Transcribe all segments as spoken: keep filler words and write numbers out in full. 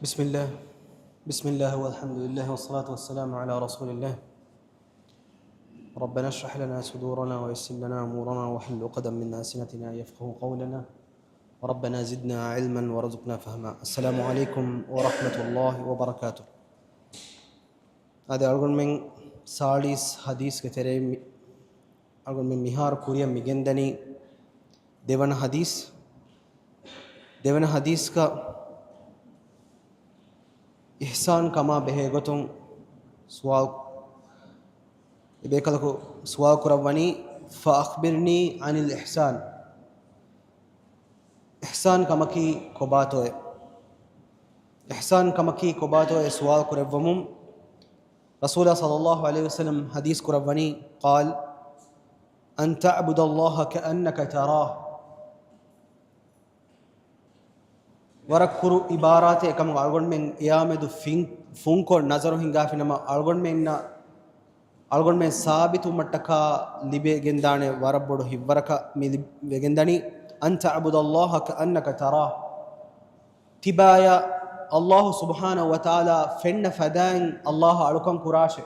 بسم الله. بسم الله والحمد لله والصلاة والسلام على رسول الله. ربنا اشرح لنا صدورنا ويسر لنا أمورنا واحلل عقدة من ألسنتنا يفقهوا قولنا. ربنا زدنا علما وارزقنا فهما. السلام عليكم ورحمة الله وبركاته. އަދި އަޅުގަނޑުމެން ސާޅީސް ޙަދީޘްގެ ތެރެއިން މި-، އަޅުގަނޑުމެން މިހާރު ކުރިއަށް މިގެންދަނީ ދެވަނަ ޙަދީޘް. ދެވަނަ ޙަދީޘްގަ އިޙްސާން ކަމާ ބެހޭ ގޮތުން ސުވާލު، އެބޭކަލަކު ސުވާލު ކުރައްވަނީ، فأخبرني عن الإحسان. އިޙްސާން ކަމަކީ ކޮބާތޯއޭ؟ އިޙްސާން ކަމަކީ ކޮބާތޯއޭ ސުވާލު ކުރެއްވަމުން، ރަސޫލާ ޞައްލައްލާހު ޢަލައިހި ވަސައްލަމް ޙަދީޘް ކުރައްވަނީ، قال، أن تعبد الله كأنك تراه. ވަރަށް ކުރު ޢިބާރާތެއް އެކަމުގަ އަޅުގަނޑުމެން އެޔާމެދު ފިން-، ފުންކޮށް ނަޒަރު ހިންގާފިނަމަ، އަޅުގަނޑުމެންނަށް، އަޅުގަނޑުމެން ސާބިތުވުމަށްޓަކާ ލިބިގެންދާނެ ވަރަށް ބޮޑު ހިތްވަރަކަށް މި ލި-، ވެގެންދަނީ، أن تعبد الله كأنك تراه. ތިބާޔަށް ﷲ ސުބްޙާނަހޫ ވަތަޢާލާ ފެންނަ ފަދައިން ﷲ އަޅުކަން ކުރާށޭ.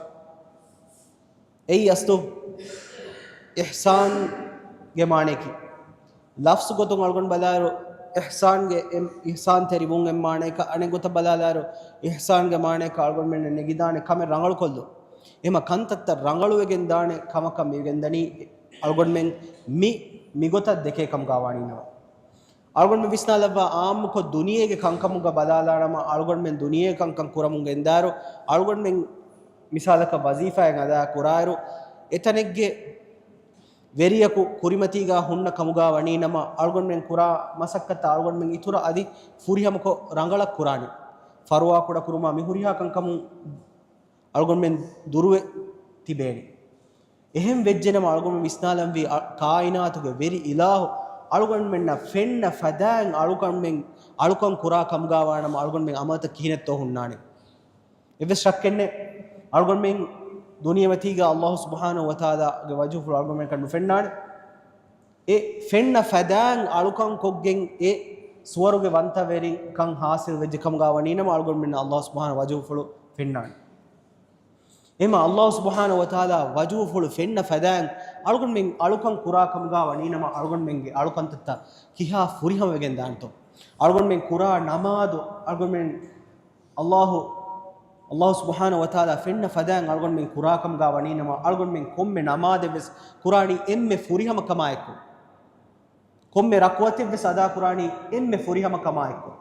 އެއީ އަސްލު އިޙްސާންގެ މާނަޔަކީ. ލަފްޒު ގޮތުން އަޅުގަނޑު ބަލާއިރު، އިޙްސާންގެ އެ-، އިޙްސާންތެރިވުން އެއް މާނަޔަކަށް، އަނެއް ގޮތަށް ބަލާލާއިރު، އިޙްސާންގެ މާނަޔަކަށް އަޅުގަނޑުމެންނަށް ނެގިދާނެ ކަމެއް ރަނގަޅުކޮށްލުން. އެހެމަ ކަންތައްތައް ރަނގަޅުވެގެން ދާނެ ކަމަކަށް މި ގެންދަނީ، އަޅުގަނޑުމެން މި، މިގޮތަށް ދެކޭ ކަމުގަ ވަނީނަމަ. އަޅުގަނޑުމެން ވިސްނާލައްވާ އާއްމުކޮށް ދުނިޔޭގެ ކަންކަމުގަ ބަލާލާނަމަ، އަޅުގަނޑުމެން ދުނިޔޭގެ ކަންކަން ކުރަމުން ގެންދާއިރު، އަޅުގަނޑުމެން މިސާލަކަށް ވަޒީފާއެއް އަދާ ކުރާއިރު، އެތަނެއްގެ ވެރިޔަކު ކުރިމަތީގަ ހުންނަ ކަމުގަ ވަނީނަމަ، އަޅުގަނޑުމެން ކުރާ މަސައްކަތައް އަޅުގަނޑުމެން އިތުރަށް އަދި ފުރިހަމަކޮށް ރަނގަޅަށް ކުރާނެ. ފަރުވާ ކުޑަކުރުމާ މި ހުރިހާ ކަންކަމުން އަޅުގަނޑުމެން ދުރުވެ ތިބޭނެ. އެހެން ވެއްޖެނަމަ އަޅުގަނޑުމެން ވިސްނާލަންވީ، އަ، ކާއިނާތުގެ ވެރި އިލާހު އަޅުގަނޑުމެންނަށް ފެންނަ ފަދައިން އަޅުގަނޑުމެން އަޅުކަން ކުރާ ކަމުގަ ވާނަމަ، އަޅުގަނޑުމެން އަމަލުތައް ކިހިނެއްތޯ ހުންނާނެ؟ އެއްވެސް ޝައްކެއްނެއް. އަޅުގަނޑުމެން ދުނިޔެމަތީގަ ﷲ ސުބްޙާނަހޫ ވަތަޢާލާގެ ވަޖުހުފުޅު އަޅުގަނޑުމެންނަށް ނުފެންނާނެ. އެ ފެންނަ ފަދައިން އަޅުކަން ކޮށްގެން އެ ސުވަރުގެ ވަންތަވެރިކަން ހާސިލް ވެއްޖެ ކަމުގަ ވަނީނަމަ އަޅުގަނޑުމެންނަށް ﷲ ސުބްޙާނަހޫ ވަޖުހުފުޅު ފެންނާނެ. އެމަ ﷲ ސުބްޙާނަހޫ ވަތަޢާލާ ވަޖުހުފުޅު ފެންނަ ފަދައިން އަޅުގަނޑުމެން އަޅުކަން ކުރާ ކަމުގަ ވަނީނަމަ އަޅުގަނޑުމެންގެ އަޅުކަންތައްތައް ކިހާ ފުރިހަމަވެގެން ދާންތޯ؟ އަޅުގަނޑުމެން ކުރާ ނަމާދު އަޅުގަނޑުމެން ﷲ، ﷲ ސުބްޙާނަހޫ ވަތަޢާލާ ފެންނަ ފަދައިން އަޅުގަނޑުމެން ކުރާ ކަމުގަ ވަނީނަމަ އަޅުގަނޑުމެން ކޮންމެ ނަމާދެއްވެސް ކުރާނީ އެންމެ ފުރިހަމަ ކަމާއެކު. ކޮންމެ ރަކުޢަތެއްވެސް އަދާކުރާނީ އެންމެ ފުރިހަމަ ކަމާއެކު.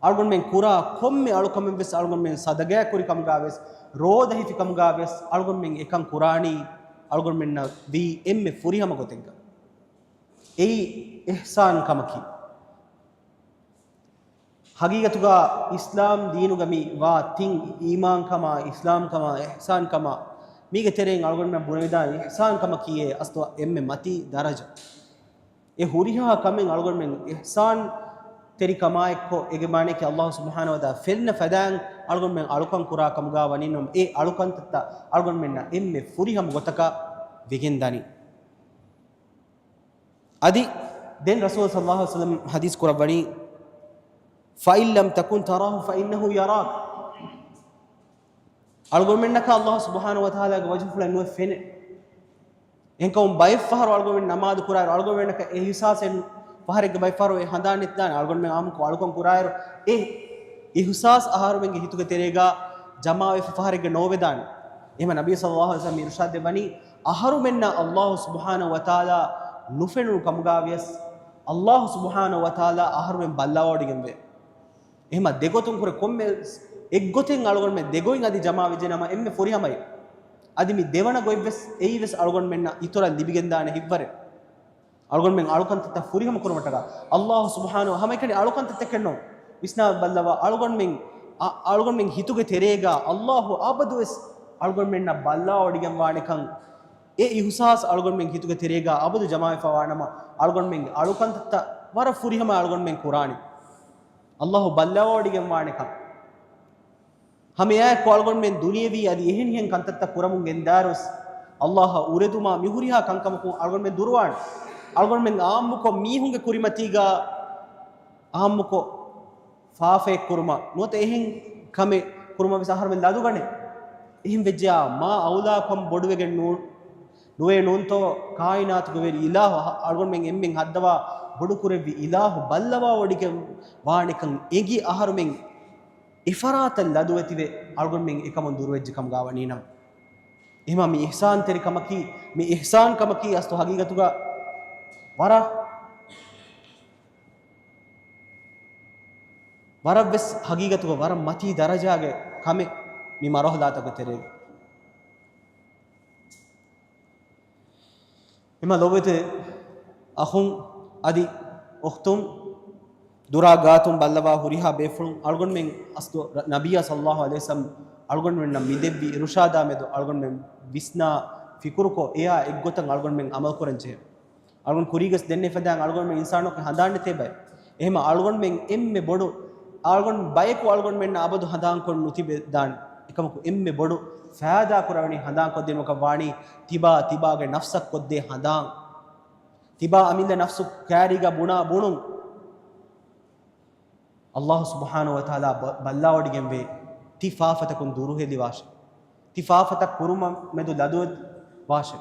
އަޅުގަނޑުމެން ކުރާ ކޮންމެ އަޅުކަމެއްވެސް އަޅުގަނޑުމެން ޞަދަގާ ކުރި ކަމުގަވެސް، ރޯދަ ހިފި ކަމުގަވެސް އަޅުގަނޑުމެން އެކަން ކުރާނީ އަޅުގަނޑުމެންނަށް ވީ އެންމެ ފުރިހަމަ ގޮތެއްގަ. އެއީ އިޙްސާން ކަމަކީ. ހަގީގަތުގަ އިސްލާމް ދީނުގަ މި ވާ ތިން، އީމާންކަމާ، އިސްލާމްކަމާ، އިޙްސާންކަމާ، މީގެ ތެރެއިން އަޅުގަނޑުމެން ބުނެވިދާނެ އިޙްސާންކަމަކީ އެ އަސްލު އެންމެ މަތީ ދަރަޖަ. އެ ހުރިހާ ކަމެއް އަޅުގަނޑުމެން އިޙްސާން ތެރިކަމާއެއްކޮށް، އޭގެ މާނައަކީ ﷲ ސުބްޙާނަހޫ ވަތަޢާލާ ފެންނަ ފަދައިން އަޅުގަނޑުމެން އަޅުކަން ކުރާ ކަމުގަ ވަނީނަމަ، އެ އަޅުކަންތައްތައް އަޅުގަނޑުމެންނަށް އެންމެ ފުރިހަމަ ގޮތަކަށް ވެގެންދާނީ. އަދި ދެން ރަސޫލު ޞައްލައްލާހު ޢަލައިހި ވަސައްލަމް ޙަދީޘް ކުރައްވަނީ، فإن لم تكن تراه فإنه يراك. އަޅުގަނޑުމެންނަކަށް ﷲ ސުބްޙާނަހޫ ވަތަޢާލާގެ ވަޖުހުފުޅެއް ނުވެ ފެނޭ. އެހެންކަމުން ބައެއްފަހަރު އަޅުގަނޑުމެން ނަމާދު ކުރާއިރު އަޅުގަނޑުމެންނަކަށް އެ އިޙްސާސެއް ފަހަރެއްގެ ބައެއްފަހަރު އެ ހަނދާން ނެތިދާނެ. އަޅުގަނޑުމެން އާއްމުކޮށް އަޅުކަން ކުރާއިރު އެ އިޙްސާސް އަހަރުމެންގެ ހިތުގެ ތެރޭގަ ޖަމާވެފަ ފަހަރެއްގަ ނޯވެދާނެ. އެހެމަ ނަބީ ޞައްލައްލާހު ޢަލައިހި ވަސައްލަމް އިރުޝާދެއް ވަނީ، އަހަރުމެންނަށް ﷲ ސުބްޙާނަހޫ ވަތަޢާލާ ނުފެނުނު ކަމުގަވިޔަސް، ﷲ ސުބްޙާނަހޫ ވަތަޢާލާ އަހަރުމެން ބައްލަވަޑިގެންވޭ. އެހެމަ ދެގޮތުން ކުރެ ކޮންމެ އެއްގޮތެއް އަޅުގަނޑުމެން ދެގޮތް އަދި ޖަމާވެއްޖެނަމަ އެންމެ ފުރިހަމައި. އަދި މި ދެވަނަ ގޮތްވެސް އެއީވެސް އަޅުގަނޑުމެންނަށް އިތުރަށް ލިބިގެންދާނެ ހިތްވަރެއް. އަޅުގަނޑުމެން އަޅުކަންތައްތައް ފުރިހަމަ ކުރުމަށްޓަކާ. ﷲ ސުބްޙާނަހޫ ހަމައެކަނި އަޅުކަންތައްތަކެއްނު. ވިސްނާ ބައްލަވާ، އަޅުގަނޑުމެން، އަ، އަޅުގަނޑުމެން ހިތުގެ ތެރޭގަ ﷲ އަބަދުވެސް އަޅުގަނޑުމެންނަށް ބައްލަވަޑިގެންވާނެކަން. އެ އިޙުސާސް އަޅުގަނޑުމެން ހިތުގެ ތެރޭގަ އަބަދު ޖަމާވެފަވާނަމަ، އަޅުގަނޑުމެންގެ އަޅުކަންތައްތައް ވަރަށް ފުރިހަމަ އަޅުގަނޑުމެން ކުރާނެ. ﷲ ބައްލަވަޑިގެންވާނެކަން. ހަމައެއާއެކު އަޅުގަނޑުމެން ދުނިޔެވީ އަދި އެހެނިހެން ކަންތައްތައް ކުރަމުން ގެންދާއިރުވެސް، ﷲ އަށް އުރެދުމާ މިހުރިހާ ކަންކަމަކުން އަޅުގަނޑުމެން ދުރުވާނެ. އަޅުގަނޑުމެން އާއްމުކޮށް މީހުންގެ ކުރިމަތީގަ އާއްމުކޮށް ފާފައެއް ކުރުމަށް ނުވަތަ އެހެން ކަމެއް ކުރުމަށް ވެސް އަހަރުމެން ލަދުގަނޭ. އެހެން ވެއްޖެޔާ މާ އައުލާކަން ބޮޑުވެގެން ނޫ-، ނުވޭ ނޫންތޯ؟ ކާއިނާތުގެ ވެރި އިލާހު އަ-، އަޅުގަނޑުމެން އެންމެން ހައްދަވާ ބޮޑުކުރެއްވި އިލާހު ބައްލަވާވޮޑިގެން ވާނެކަން އެނގި އަހަރުމެން އެފަރާތަށް ލަދުވެތިވެ އަޅުގަނޑުމެން އެކަމުން ދުރުވެއްޖެ ކަމުގަ ވަނީނަމަ. އެހެމަ މި އިޙްސާންތެރިކަމަކީ، މި އިޙްސާންކަމަކީ އަސްލު ހަގީގަތުގަ ވަރަށް، ވަރަށްވެސް ހަގީގަތުގަ ވަރަށް މަތީ ދަރަޖާގެ ކަމެއް މި މަރުހަލާތަކުގެ ތެރޭގަ. އެމަ ލޮބުވެތި އަޚުން އަދި އުޚްތުން، ދުރާ ގާތުން ބައްލަވާ ހުރިހާ ބޭފުޅުން، އަޅުގަނޑުމެން އަސްލު ރަ-، ނަބިއްޔާ ޞައްލައްލާހު ޢަލައިހި ވަސައްލަމް އަޅުގަނޑުމެންނަށް މި ދެއްވި އިރުޝާދާ މެދު އަޅުގަނޑުމެން ވިސްނާ ފިކުރުކޮށް، އެއާ އެއްގޮތަށް އަޅުގަނޑުމެން ޢަމަލު ކުރަން ޖެހޭ. އަޅުގަނޑު ކުރީގަސް ދެންނެ ފަދައިން އަޅުގަނޑުމެން އިންސާނުން ހަނދާންނެތޭ ބައެއް. އެހެމަ އަޅުގަނޑުމެން އެންމެ ބޮޑު، އަޅުގަނޑު ބަޔަކު އަޅުގަނޑުމެންނަށް އަބަދު ހަނދާންކޮށް ނުތިބެދާނެ. އެކަމަކު އެންމެ ބޮޑު ފައިދާ ކުރެވެނީ ހަނދާންކޮށްދިނުމަކަށް ވާނީ ތިބާ ތިބާގެ ނަފްސަށް ކޮށްދޭ ހަނދާން. ތިބާ އަމިއްލަ ނަފްސު ކައިރީގަ ބުނާ ބުނުން. އައްލާހު ސުބްޙާނަހު ވަތަޢާލާ ބަ-، ބައްލަވަޑިގެންވޭ ތި ފާފަތަކުން ދުރުހެލިވާށެ. ތި ފާފަތައް ކުރުމަށް މެދު ލަދުވެ ވާށެ.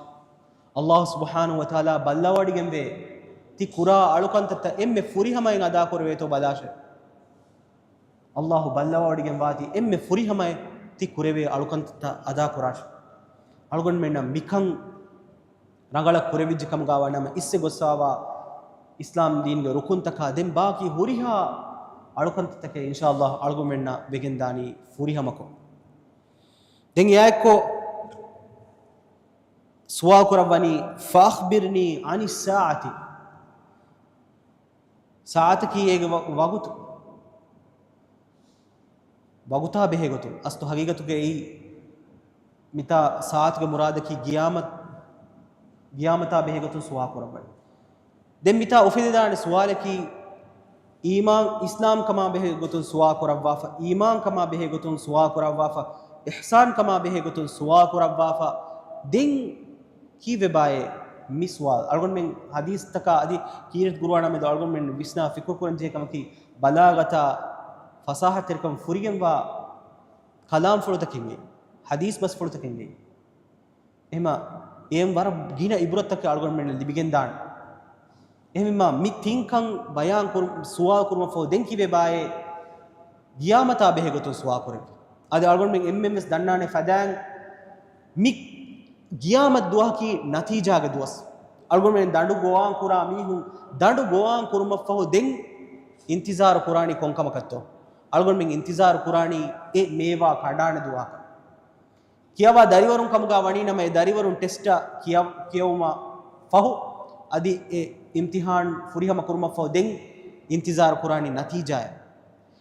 އައްލާހު ސުބްޙާނަހު ވަތަޢާލާ ބައްލަވަޑިގެންވޭ ތި ކުރާ އަޅުކަންތައްތައް އެންމެ ފުރިހަމައިން އަދާކުރެވޭތޯ ބަލާށެ. އައްލާހު ބައްލަވަޑިގެން ވާތީ އެންމެ ފުރިހަމައިން ތި ކުރެވޭ އަޅުކަންތައްތައް އަދާކުރާށެ. އަޅުގަނޑުމެންނަށް މިކަން ރަނގަޅަށް ކުރެވިއްޖެ ކަމުގަ ވަނަމަ އިސްވެ ގޮސްފަވާ އިސްލާމް ދީންގެ ރުކުންތަކާ ދެން ބާކީ ހުރިހާ އަޅުކަންތައްތަކެއް އިންޝާއައްލާހު އަޅުގަނޑުމެންނަށް ވެގެންދާނީ ފުރިހަމަކޮށް. ދެން އެއާއެއްކޮށް ސުވާލު ކުރައްވަނީ، فأخبرني عن الساعة. ސާޢަތަކީ އޭގެ ވަ-، ވަގުތު. ވަގުތާ ބެހޭގޮތުން. އަސްލު ހަގީގަތުގައި މިތާ ސާޢަތުގެ މުރާދަކީ ގިޔާމަތް، ގިޔާމަތާ ބެހޭގޮތުން ސުވާލު ކުރައްވަނީ. ދެން މިތާ އުފެދިދާނެ ސުވާލަކީ، އީމާން، އިސްލާމް ކަމާ ބެހޭ ގޮތުން ސުވާލު ކުރައްވާފަ، އީމާން ކަމާ ބެހޭ ގޮތުން ސުވާލު ކުރައްވާފަ، އިޙްސާން ކަމާ ބެހޭ ގޮތުން ސުވާލު ކުރައްވާފަ. ދެން ކީއްވެބާއޭ މި ސުވާލު؟ އަޅުގަނޑުމެން ޙަދީޘްތަކާ އަދި ކީރިތި ޤުރުއާނާ މެދު އަޅުގަނޑުމެން ވިސްނާ ފިކުރު ކުރަން ޖެހޭ ކަމަކީ، ބަލާޣަތާ ފަޞާޙަތްތެރިކަން ފުރިގެންވާ ކަލާމްފުޅުތަކެއްގެ، ޙަދީޘް ބަސްފުޅުތަކެއްގެ. އެހެމަ އެއިން ވަރަށް ގިނަ ޢިބްރަތްތަކެއް އަޅުގަނޑުމެންނަށް ލިބިގެންދާނެ. އެހެންވީމާ މި ތިންކަން ބަޔާން ކުރު-، ސުވާލު ކުރުމަށްފަހު ދެން ކީއްވެބާއޭ ގިޔާމަތާ ބެހޭ ގޮތުން ސުވާލު ކުރެއްވީ؟ އަދި އަޅުގަނޑުމެން އެންމެން ވެސް ދަންނާނެ ފަދައިން މި ގިޔާމަތް ދުވަހަކީ ނަތީޖާގެ ދުވަސް. އަޅުގަނޑުމެން ދަނޑު ގޮވާން ކުރާ މީހުން ދަނޑު ގޮވާން ކުރުމަށްފަހު ދެން އިންތިޒާރު ކުރާނީ ކޮންކަމަކަށްތޯ؟ އަޅުގަނޑުމެން އިންތިޒާރު ކުރާނީ އެ މޭވާ ކަނޑާނެ ދުވަހަކަށް. ކިޔަވާ ދަރިވަރުން ކަމުގަ ވަނީ ނަމަ، އެ ދަރިވަރުން ޓެސްޓަށް ކިޔަ-، ކިޔެވުމަށް ފަހު، އަދި އެ އިމްތިޙާން ފުރިހަމަ ކުރުމަށްފަހު ދެން އިންތިޒާރު ކުރާނީ ނަތީޖާއެއް.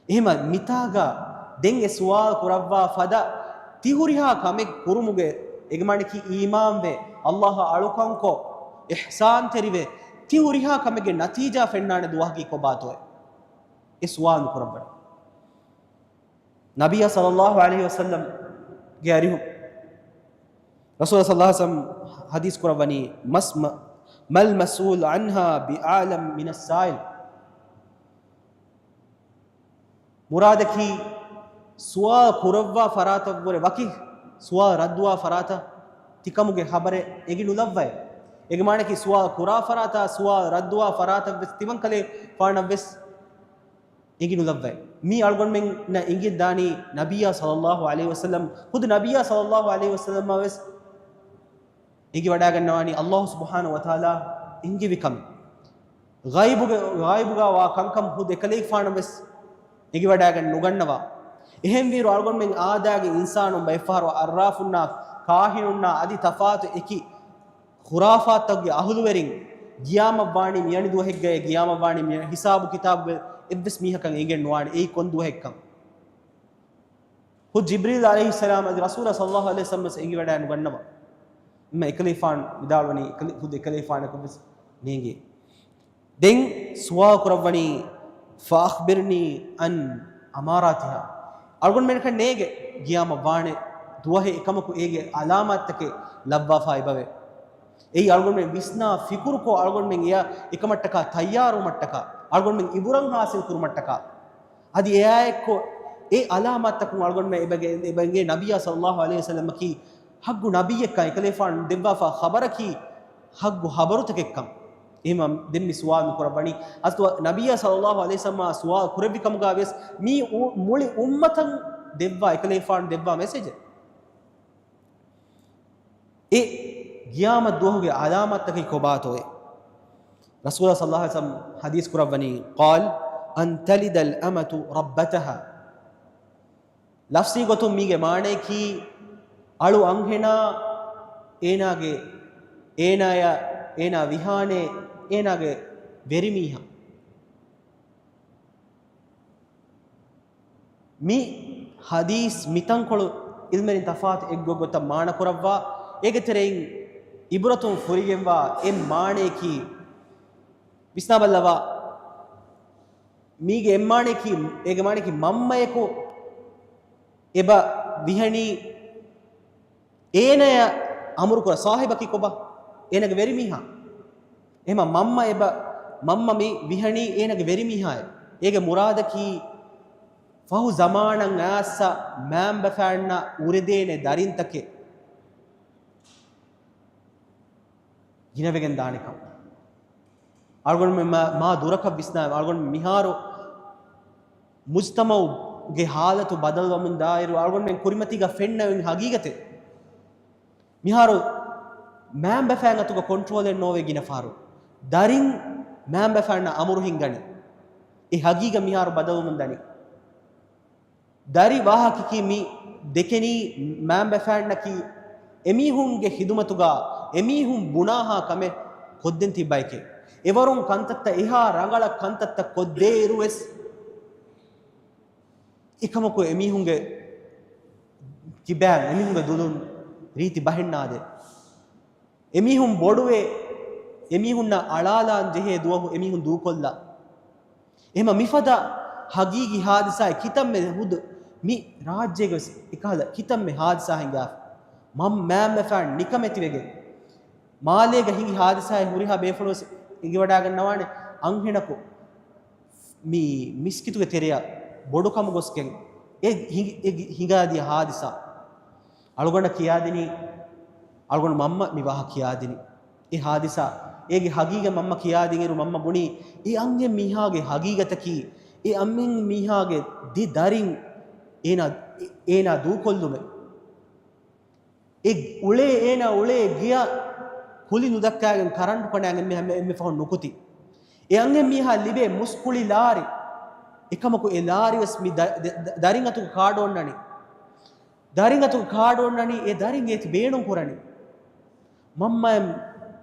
އެހެމަ މިތާގަ ދެން އެ ސުވާލު ކުރައްވާ ފަދަ ތި ހުރިހާ ކަމެއް ކުރުމުގެ އެގެ މާނައަކީ އީމާންވެ، އައްލާހަށް އަޅުކަންކޮށް، އިޙްސާންތެރިވެ، ތި ހުރިހާ ކަމެއްގެ ނަތީޖާ ފެންނާނެ ދުވަހަކީ ކޮބާތޯއޭ؟ އެ ސުވާލު ނުކުރައްވަން. ނަބިއްޔާ ޞައްލައްލާހު ޢަލައިހި ވަސައްލަމްގެ އަރިހު ރަސޫލާ ޞައްލައްލާހު ޢަލައިހި ވަސައްލަމް ޙަދީޘް ކުރައްވަނީ، މަސް-، މަ-، مَا الْمَسْئُولُ عَنْهَا بِأَعْلَمَ مِنَ السَّائِلِ. މުރާދަކީ ސުވާލު ކުރައްވާ ފަރާތަށްވުރެ ވަކި ސުވާލު ރައްދުވާ ފަރާތަށް ތިކަމުގެ ޚަބަރެއް އެނގި ނުލައްވައޭ. އޭގެ މާނައަކީ ސުވާލު ކުރާ ފަރާތާ ސުވާލު ރައްދުވާ ފަރާތަށްވެސް ތިމަންކަލޭފާނަށްވެސް އެނގި ނުލައްވައޭ. މީ އަޅުގަނޑުމެންނަށް އެނގިދާނީ ނަބިއްޔާ ޞައްލައްލާހު ޢަލައިހި ވަސައްލަމް، ޚުދު ނަބިއްޔާ ޞައްލައްލާހު ޢަލައިހި ވަސައްލަމަށްވެސް އެނގިވަޑައިގަންނަވާނީ އައްލާހު ސުބްޙާނަހު ވަތަޢާލާ އެނގިވި ކަމެއް. ޣައިބުގެ، ޣައިބުގަ ވާ ކަންކަން ޚުދު އެކަލޭގެފާނަށްވެސް އެނގިވަޑައިގަން ނުގަންނަވާ. އެހެންވީރު އަޅުގަނޑުމެން އާދައިގެ އިންސާނުން ބައެއްފަހަރު އައްރާފުންނާ ކާހިނުންނާ އަދި ތަފާތު އެކި ޚުރާފާތްތަކުގެ އަހުލުވެރިން ގިޔާމަށްވާނީ މިއަނި ދުވަހެއްގައޭ، ގިޔާމަށްވާނީ މިއަނި ހިސާބު ކިތާބުގެ އެއްވެސް މީހަކަށް އެނގެން ނުވާނެ އެއީ ކޮން ދުވަހެއްކަން. ޚުދު ޖިބްރީލް ޢަލައިހިއްސަލާމް އަދި ރަސޫލާ ޞައްލައްލާހު ޢަލައިހި ވަސައްލަމަށް އެނގިވަޑައި ނުގަންނަވާ. އެމަ އެކަލޭފާނު ވިދާޅުވަނީ އެކަލޭ-، ޚުދު އެކަލޭފާނަކަށްވެސް ނޭނގޭ. ދެން ސުވާލު ކުރައްވަނީ، فأخبرني عن أماراتها. އަޅުގަނޑުމެންނަކަށް ނޭނގެ ގިޔާމަށް ވާނެ ދުވަހެއް އެކަމަކު އޭގެ އަލާމާތްތަކެއް ލައްވާފަ އެބަވޭ. އެއީ އަޅުގަނޑުމެން ވިސްނާ ފިކުރުކޮށް އަޅުގަނޑުމެން އެއަށް އެކަމަށްޓަކާ ތައްޔާރުވުމަށްޓަކާ، އަޅުގަނޑުމެން އިބުރަން ޙާޞިލް ކުރުމަށްޓަކާ، އަދި އެއާއެއްކޮށް އެ އަލާމާތްތަކުން އަޅުގަނޑުމެން އެބަގެ-، އެބަގެ ނަބިއްޔާ ޞައްލައްލާހު ޢަލައިހި ވަސައްލަމަކީ ޙައްޤު ނަބިއްޔެއްކަން، އެކަލޭފާނު ދެއްވާފާ ޚަބަރަކީ ޙައްޤު ޚަބަރުތަކެއްކަން. އެހެންވީމަ ދެން މި ސުވާލު މި ކުރައްވަނީ، އަސްލު ނަބިއްޔާ ޞައްލައްލާހު ޢަލައިހި ވަސައްލަމަށް ސުވާލު ކުރެއްވި ކަމުގަ ވިޔަސް މީ އު-، މުޅި އުއްމަތަށް ދެއްވާ، އެކަލޭފާނު ދެއްވާ މެސެޖެއް. އެ ޤިޔާމަތް ދުވަހުގެ އަލާމާތްތަކީ ކޮބާތޯއޭ؟ ރަސޫލާ ޞައްލައްލާހު ޢަލައިހި ވަސައްލަމަ ޙަދީޘް ކުރައްވަނީ، قال، أن تلد الأمة ربتها. ލަފްޒީ ގޮތުން މީގެ މާނަޔަކީ، އަޅު އަންހެނާ އޭނާގެ، އޭނާޔަށް، އޭނާ ވިހާނޭ އޭނާގެ ވެރިމީހާ. މި ޙަދީޘް މިތަންކޮޅު ޢިލްމުވެރިން ތަފާތު އެއްގޮތްގޮތަށް މާނަ ކުރައްވާ، އޭގެ ތެރެއިން ޢިބްރަތުން ފުރިގެންވާ އެއް މާނަޔަކީ، ވިސްނާބަލަވާ، މީގެ އެއް މާނަޔަކީ، އޭގެ މާނަޔަކީ މަންމަޔަކު އެބަ ވިހަނީ އޭނަޔަށް އަމުރުކުރާ ޞާޙިބަކީ ކޮބާ؟ އޭނަގެ ވެރިމީހާ. އެހެންވީމަ މަންމަ އެބަ، މަންމަ މި ވިހަނީ އޭނަގެ ވެރިމީހާއޭ. އޭގެ މުރާދަކީ ފަހު ޒަމާނަށް އައިސް މައިންބަފައިންނަށް އުރެދޭނެ ދަރިންތަކެއް ގިނަވެގެން ދާނެކަން. އަޅުގަނޑުމެން މާ، މާ ދުރަކަށް ވިސްނާ، އަޅުގަނޑު މިހާރު މުޖްތަމަޢުގެ ޙާލަތު ބަދަލުވަމުން ދާއިރު، އަޅުގަނޑުމެން ކުރިމަތީގަ ފެންނަ އޮތް ހަގީގަތެއް. މިހާރު މައިންބަފައިން އަތުގަ ކޮންޓްރޯލެއް ނޯވޭ ގިނަ ފަހަރު. ދަރިން މައިންބަފައިންނަށް އަމުރު ހިންގަނީ. އެ ހަގީގަތް މިހާރު ބަދަލުވަމުން ދަނީ. ދަރި ވާހަކަކީ މި ދެކެނީ މައިންބަފައިންނަކީ އެމީހުންގެ ޚިދުމަތުގަ އެމީހުން ބުނާހާ ކަމެއް ކޮށްދޭން ތިއްބައެކޭ. އެވަރުން ކަންތައްތައް އެހާ ރަނގަޅަށް ކަންތައްތައް ކޮށްދޭއިރުވެސް އެކަމަކު އެމީހުންގެ ކިބައިން، އެމީހުންގެ ދުލުން ރީތި ބަހެއް ނާދޭ. އެމީހުން ބޮޑުވެ، އެމީހުންނަށް އަޅާލާން ޖެހޭ ދުވަހު އެމީހުން ދޫކޮށްލާ. އެހެންވީމަ މިފަދަ ހަގީގީ ހާދިސާއެއް ކިތަންމެ ހުދު މި ރާއްޖޭގަވެސް އެކަހަލަ ކިތަންމެ ހާދިސާ ހިނގާފަ. މަ-، މައިންބަފައިން ނިކަމެތިވެގެން މާލޭގަ ހިނގި ހާދިސާއެއް ހުރިހާ ބޭފުޅުންވެސް އެނގިވަޑައިގަންނަވާނެ. އަންހެނަކު މި މިސްކިތުގެ ތެރެއަށް ބޮޑުކަމުގަ ގޮސްގެން އެ ހިނގި-، އެ ހިނގާދިޔަ ހާދިސާ. އަޅުގަނޑަށް ކިޔާދިނީ، އަޅުގަނޑު މަންމަ މި ވާހަކަ ކިޔާދިނީ. އެ ހާދިސާ، އޭގެ ހަގީގަތް މަންމަ ކިޔާދިނިއިރު މަންމަ ބުނީ، އެ އަންހެން މީހާގެ ހަގީގަތަކީ، އެ އަންހެން މީހާގެ ދެ ދަރިން އޭނާ، އޭނާ ދޫކޮށްލުމެއް. އެ އުޅޭ، އޭނާ އުޅޭ ގެޔަށް ކުލި ނުދައްކާގެން ކަރަންޓު ކަނޑާގެން އެންމެ ހަމަ އެންމެ ފަހުން ނުކުތީ. އެ އަންހެން މީހާ ލިބޭ މުސްކުޅި ލާރި. އެކަމަކު އެ ލާރިވެސް މި ދަ-، ދަ-، ދަ-، ދަރިން އަތުގަ ކާޑޯންނަނީ. ދަރިން އަތުގަ ކާޑޯންނަނީ އެ ދަރިން އޭތި ބޭނުން ކުރަނީ. މަންމައަށް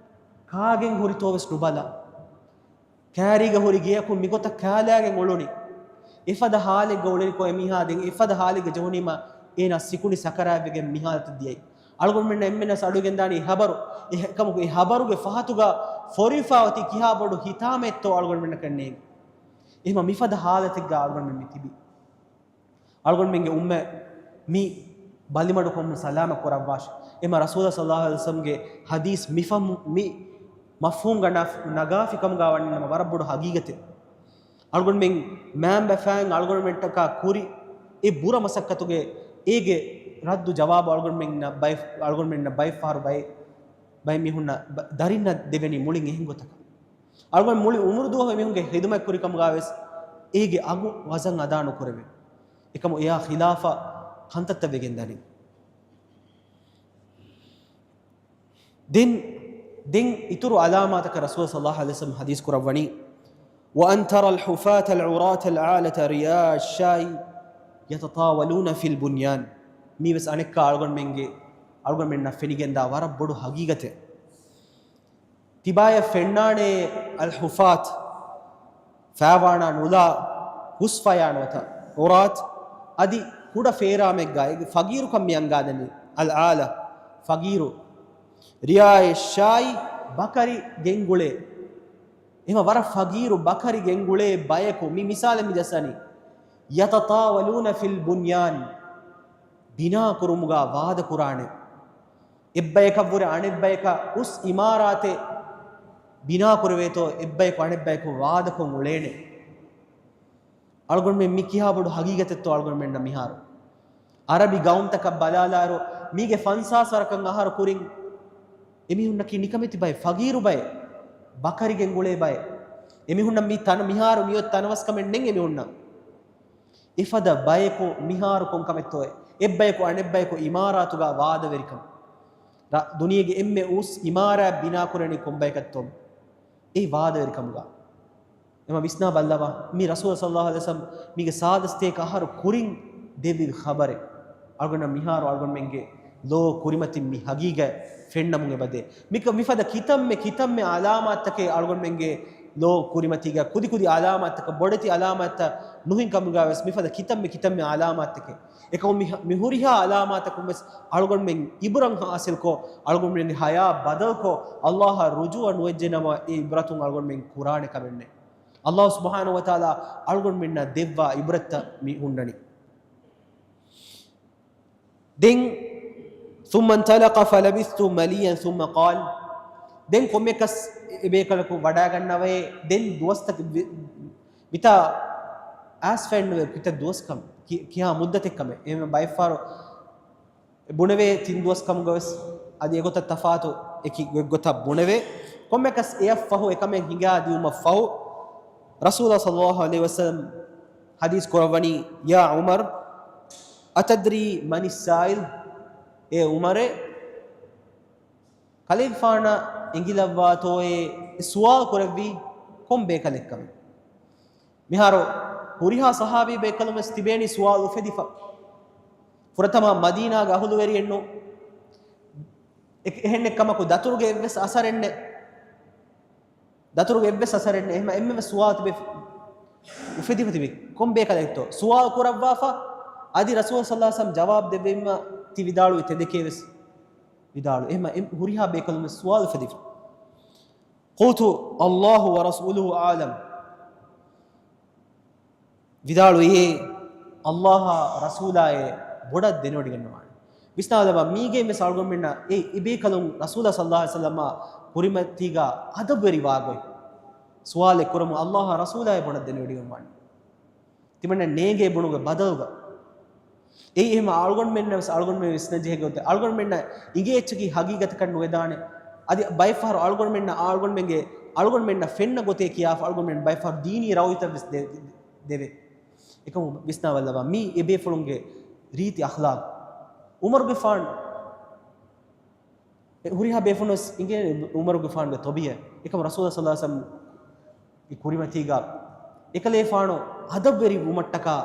ކާގެން ހުރިތޯވެސް ނުބަލާ. ކާރީގަ ހުރި ގެޔަކުން މިގޮތަށް ކާލާގެން އުޅުނީ. އެފަދަ ހާލެއްގަ އުޅެނިކޮށް އެމީހާ ދެން އެފަދަ ހާލެއްގަ ޖެހުނީމަ އޭނާ ސިކުނޑި ސަކަރާތްވެގެން މިހާލަތަށް ދިޔައީ. އަޅުގަނޑުމެންނަށް އެންމެންނަށް އަޑުއިގެންދާނީ އެ ހަބަރު. އެކަމަކު އެ ހަބަރުގެ ފަހަތުގަ ފޮރިފާ އޮތީ ކިހާ ބޮޑު ހިތާމައެއްތޯ އަޅުގަނޑުމެންނަކަށް ނޭނގެ. އެހެންވީމަ މިފަދަ ހާލަތެއްގަ އަޅުގަނޑުމެން މި ތިބީ. އަޅުގަނޑުމެންގެ އުއްމަތް މި ބަލިމަޑުކޮށްމުން ސަލާމަތް ކުރައްވާށި. އެހެންވީމަ ރަސޫލާ ޞައްލައްލާހު ޢަލައިހި ވަސައްލަމްގެ ޙަދީޘް މި ފަހު-، މި މަފްހޫމް ގަނޑާ-، ނަގާފި ކަމުގަ ވަނީ ނަމަ ވަރަށް ބޮޑު ހަގީގަތެއް. އަޅުގަނޑުމެން މައިންބަފައިން އަޅުގަނޑުމެންޓަކާ ކުރި އެ ބުރަ މަސައްކަތުގެ އޭގެ ރައްދު ޖަވާބު އަޅުގަނޑުމެންނަށް ބައެއް، އަޅުގަނޑުމެންނަށް ބައެއް ފަހަރު ބައެއް، ބައެއް މީހުންނަށް ބަ-، ދަރިންނަށް ދެވެނީ މުޅިން އެހެން ގޮތަކަށް. އަޅުގަނޑު މުޅި އުމުރު ދުވަހު އެމީހުންގެ ޚިދުމަތް ކުރި ކަމުގަ ވެސް އޭގެ އަގު ވަޒަން އަދާ ނުކުރެވޭ. އެކަމު އެއާ ޚިލާފަށް ކަންތައްތައް ވެގެން ދަނީ. ދެން، ދެން އިތުރު އަލާމާތަކަށް ރަސޫލު ޞައްލައްލާހު ޢަލައިހި ވަސައްލަމަ ޙަދީޘް ކުރައްވަނީ، وأن ترى الحفاة العراة العالة رعاء الشاء يتطاولون في البنيان. މީވެސް އަނެއްކާ އަޅުގަނޑުމެންގެ، އަޅުގަނޑުމެންނަށް ފެނިގެންދާ ވަރަށް ބޮޑު ހަގީގަތެއް. ތިބާޔަށް ފެންނާނެ الحفاة، ފާވާނާ ނުލާ، ހުސް ފަޔާނު ވަތަށް، ޢުރާތް، އަދި ކުޑަ ފޭރާމެއްގަ އޭގެ ފަގީރުކަން މި އަންގާދެނީ، އަލްޢާލަ، ފަގީރު، ރިޢާއައްޝާތި، ބަކަރި ގެންގުޅޭ. އެހެންވީމަ ވަރަށް ފަގީރު ބަކަރި ގެންގުޅޭ ބަޔަކު މި މިސާލެއް މި ޖައްސަނީ. يتطاولون في البنيان، ބިނާ ކުރުމުގަ ވާދަ ކުރާނެ. އެއްބަޔަކަށްވުރެ އަނެއްބަޔަކަށް ހުސް އިމާރާތެއް ބިނާ ކުރެވޭތޯ، އެއްބަޔަކު އަނެއްބަޔަކު ވާދަކޮށް އުޅޭނެ. އަޅުގަނޑުމެން މި ކިހާ ބޮޑު ހަގީގަތެއްތޯ އަޅުގަނޑުމެންނަށް މިހާރު. އަރަބި ގައުމުތަކަށް ބަލާލާއިރު، މީގެ ފަންސާސް ވަރަކަށް އަހަރު ކުރިން އެމީހުންނަކީ ނިކަމެތި ބައެއް، ފަގީރު ބައެއް، ބަކަރިގެން ގުޅޭ ބައެއް. އެމީހުންނަށް މި ތަނަ، މިހާރު މިއޮތް ތަނަވަސްކަމެއް ނެތް އެމީހުންނަށް. އެފަދަ ބަޔަކު މިހާރު ކޮން ކަމެއްތޯއޭ؟ އެއްބަޔަކު އަނެއްބަޔަކު އިމާރާތުގަ ވާދަވެރިކަން. ރ-، ދުނިޔޭގެ އެންމެ އުސް އިމާރާތް ބިނާކުރަނީ ކޮންބަޔަކަށްތޯ؟ އެ ވާދަވެރިކަމުގަ. އެމަ ވިސްނާ ބައްލަވާ، މި ރަސޫލާ ޞައްލައްލާހު ޢަލައިހި ވަސައްލަމް މީގެ ސާދަ ސަތޭކަ އަހަރު ކުރިން ދެއްވި ޚަބަރެއް. އަޅުގަނޑަށް މިހާރު އަޅުގަނޑުމެންގެ ލޯ ކުރިމަތިން މި ހަގީގަތް ފެންނަމުން އެބަދޭ. މިކަ-، މިފަދަ ކިތަންމެ ކިތަންމެ އަލާމާތްތަކެއް އަޅުގަނޑުމެންގެ ލޯ ކުރިމަތީގަ ކުދި ކުދި އަލާމާތްތަކަށް، ބޮޑެތި އަލާމާތްތައް ނުހިން ކަމުގަ ވެސް މިފަދަ ކިތަންމެ ކިތަންމެ އަލާމާތްތަކެއް. އެކަމު މި-، މި ހުރިހާ އަލާމާތަކުން ވެސް އަޅުގަނޑުމެން އިބުރަތް ޙާޞިލްކޮށް، އަޅުގަނޑުމެންގެ ޙަޔާތް ބަދަލުކޮށް، ﷲ އަށް ރުޖޫޢަ ނުވެއްޖެނަމަ އެ އިބުރަތުން އަޅުގަނޑުމެން ކުރާނެ ކަމެއް ނެތް. ﷲ ސުބްޙާނަހޫ ވަތަޢާލާ އަޅުގަނޑުމެންނަށް ދެއްވާ އިބުރަތްތައް މި ހުންނަނީ. ދެން، ثم انطلق فلبثت مليا ثم قال، ދެން ކޮންމެއަކަސް އެބޭކަލަކު ވަޑާގަންނަވައޭ، ދެން ދުވަސްތަކެއް ވި-، މިތާ އައިސް ފެންނުވޭ، ކިތައް ދުވަސްކަމެއް، ކި-، ކިހާ މުއްދަތެއްކަމެއް. އެހެން ބައެއްފަހަރު ބުނެވޭ ތިން ދުވަސް ކަމުގަ ވެސް އަދި އެގޮތަށް ތަފާތު އެކި ގޮތްގޮތަށް ބުނެވޭ. ކޮންމެއަކަސް އެއަށްފަހު އެކަމެއް ހިނގާ ދިއުމަށްފަހު ރަސޫލާ ޞައްލައްލާހު ޢަލައިހި ވަސައްލަމް ޙަދީޘް ކުރައްވަނީ، يا عمر أتدري من السائل؟ އޭ ޢުމަރޭ، ކަލޭގެފާނަށް އެނގިލައްވާތޯއޭ ސުވާލު ކުރެއްވީ ކޮން ބޭކަލެއްކަމެއް؟ މިހާރު ހުރިހާ ޞަޙާބީ ބޭކަލުން ވެސް ތިބޭނީ ސުވާލު އުފެދިފަ. ފުރަތަމަ މަދީނާގެ އަހުލުވެރިއެއްނު. އެ-، އެހެންނެއްކަމަކު ދަތުރުގެ އެއްވެސް އަސަރެއްނެއް. ދަތުރުގެ އެއްވެސް އަސަރެއްނެއް. އެހެންމަ އެންމެވެސް ސުވާލު ތިބެ އުފެދިފަ ތިބި ކޮން ބޭކަލެއްތޯ؟ ސުވާލު ކުރައްވާފަ، އަދި ރަސޫލު ޞައްލައްލާހު ޢަލައިހި ވަސައްލަމް ޖަވާބު ދެއްވީމަ ތި ވިދާޅުވި ތެދެކޭ ވެސް ވިދާޅު. އެހެންމަ އެ-، ހުރިހާ ބޭކަލުން ވެސް ސުވާލު އުފެދިފަ. قلت الله ورسوله أعلم. ވިދާޅުވި، ﷲ އާ ރަސޫލާއޭ ބޮޑަށް ދެނެވޮޑިގަންނަވާނެ. ވިސްނާލަބަ، މީގެ ވެސް އަޅުގަނޑުމެންނަށް އެ އިބޭކަލުން ރަސޫލާ ޞައްލައްލާހު ޢަލައިހި ވަސައްލަމާ ކުރިމަތީގަ އަދަބުވެރި ވާގޮތް ސުވާލެއް ކުރަމުން ﷲ އާ ރަސޫލާއޭ ބޮޑަށް ދެނެވޮޑިގަންނަވާނެ. ތިމަންނަ ނޭނގޭ ބުނުގެ ބަދަލުގަ. އެއީ އެހެން އަޅުގަނޑުމެންނަށް ވެސް އަޅުގަނޑުމެން ވިސްނަން ޖެހޭ ގޮތެއް. އަޅުގަނޑުމެންނަށް އިނގޭ އެއްޗަކީ ހަގީގަތަކަށް ނުވެދާނެ. އަދި ބައެއްފަހަރު އަޅުގަނޑުމެންނަށް އަޅުގަނޑުމެންގެ، އަޅުގަނޑުމެންނަށް ފެންނަ ގޮތޭ ކިޔާފަ އަޅުގަނޑުމެން ބައެއްފަހަރު ދީނީ ރައުޔުތައް ވެސް ދެ-، ދެވޭ. އެކަމު ވިސްނާބަލަބަ، މީ އެބޭފުޅުންގެ ރީތި އަޚްލާޤް. ޢުމަރުގެފާނު އެ ހުރިހާ ބޭފުޅުން ވެސް އިނގޭ ޢުމަރުގެފާނުގެ ޠަބީޢަތް. އެކަމަ ރަސޫލާ ޞައްލައްލާހު ޢަލައިހި ވަސައްލަމްގެ ކުރިމަތީގަ އެކަލޭފާނު އަދަބުވެރި ވުމަށްޓަކާ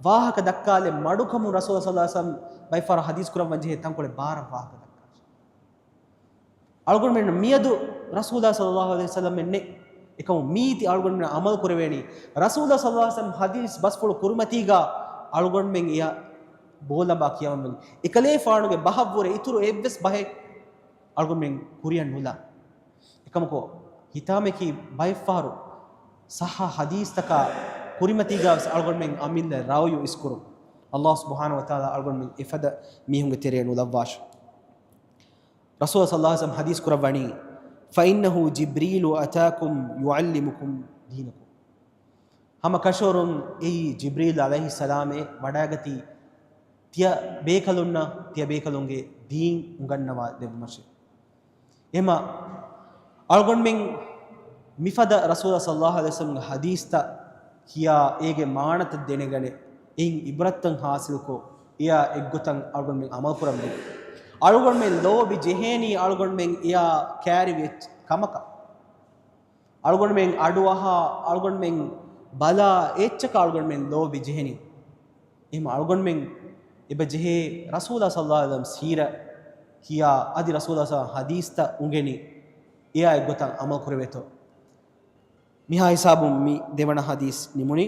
ވާހަކަ ދައްކާލެއް މަޑުކަމުން ރަސޫލާ ޞައްލައްލާހު ޢަލައިހި ވަސައްލަމް ބައެއްފަހަރަށް ޙަދީޘް ކުރައްވަން ޖެހޭ ތަންކޮޅެއް ބާރަށް ވާހަކަ ދައްކާށޭ. އަޅުގަނޑުމެން މިއަދު ރަސޫލާ ޞައްލައްލާހު ޢަލައިހި ވަސައްލަމެއް ނެތް. އެކަމު މީތި އަޅުގަނޑުމެން ޢަމަލު ކުރެވޭނީ. ރަސޫލާ ޞައްލައްލާހު ޢަލައިހި ވަސައްލަމް ޙަދީޘް ބަސްފުޅު ކުރިމަތީގަ އަޅުގަނޑުމެން އެޔަށް ބޯލަނބާ ކިޔަވަންވެގެން. އެކަލޭފާނުގެ ބަހަށްވުރެ އިތުރު އެއްވެސް ބަހެއް އަޅުގަނޑުމެން ކުރިއަށް ނުލާ. އެކަމަކު، ހިތާމައަކީ ބައެއްފަހަރު ޞައްޙަ ޙަދީޘްތަކާ ކުރިމަތީގަ ވެސް އަޅުގަނޑުމެން އަމިއްލަ ރައުޔު އިސްކުރުން. ﷲ ސުބްޙާނަހޫ ވަތަޢާލާ އަޅުގަނޑުމެން އެފަދަ މީހުންގެ ތެރެއަށް ނުލައްވާށި. ރަސޫލާ ޞައްލައްލާހު ޢަލައިހި ވަސައްލަމް ޙަދީޘް ކުރައްވަނީ، فإنه جبريل أتاكم يعلمكم دينكم. ހަމަ ކަށަވަރުން އެއީ ޖިބްރީލް ޢަލައިހިއްސަލާމޭ ވަޑައިގަތީ ތިޔަ ބޭކަލުންނަށް ތިޔަ ބޭކަލުންގެ ދީން އުނގަންނަވާ ދެއްވުމަށޭ. އެހެމަ އަޅުގަނޑުމެން މިފަދަ ރަސޫލާ ޞައްލައްލާހު ޢަލައިހި ވަސައްލަމްގެ ޙަދީޘްތައް ކިޔާ، އޭގެ މާނަތައް ދެނެގަނެ، އެއިން ޢިބްރަތްތައް ޙާޞިލުކޮށް، އެޔާ އެއްގޮތަށް އަޅުގަނޑުމެން ޢަމަލު ކުރަންވީ. އަޅުގަނޑުމެން ލޯބި ޖެހޭނީ އަޅުގަނޑުމެން އެޔާ ކައިރިވި އެއްޗެއް ކަމަކަށް. އަޅުގަނޑުމެން އަޑުއަހާ، އަޅުގަނޑުމެން ބަލާ އެއްޗަކަށް އަޅުގަނޑުމެން ލޯބި ޖެހެނީ. އެހެމަ އަޅުގަނޑުމެން އެބަ ޖެހޭ ރަސޫލާ ޞައްލައްލާހު ޢަލައިހި ވަސައްލަމް ސީރަ ކިޔާ، އަދި ރަސޫލާ ޞައްލައްލާހު ޢަލައިހި ވަސައްލަމް ޙަދީޘްތައް އުނގެނި، އެޔާ އެއްގޮތަށް ޢަމަލު ކުރެވޭތޯ. މިހާ ހިސާބުން މި ދެވަނަ ޙަދީޘް ނިމުނީ.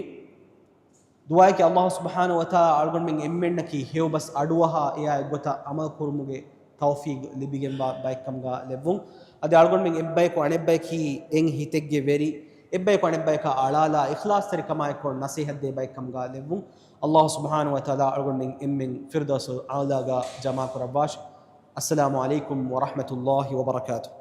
ދުޢާއަކީ ﷲ ސުބްޙާނަހޫ ވަތަޢާލާ އަޅުގަނޑުމެން އެންމެންނަކީ ހެޔޮބަސް އަޑުއަހާ އެޔާ އެއްގޮތަށް ޢަމަލު ކުރުމުގެ ތައުފީޤް ލިބިގެންވާ ބައެއްކަމުގަ ލެއްވުން. އަދި އަޅުގަނޑުމެން އެއްބަޔަކު އަނެއްބަޔަކީ އެއް ހިތެއްގެ ވެރި، އެއްބަޔަކު އަނެއްބަޔަކާ އަޅާލާ އިޚްލާޞްތެރިކަމާއެކު ނަޞޭޙަތްދޭ ބައެއްކަމުގަ ލެއްވުން. ﷲ ސުބްޙާނަހޫ ވަތަޢާލާ އަޅުގަނޑުމެން އެންމެން ފިރްދައުސުލް އަޢުލާގަ ޖަމާ ކުރައްވާށި. އައްސަލާމު ޢަލައިކުމް ވަރަޙްމަތުﷲި ވަބަރަކާތުހު.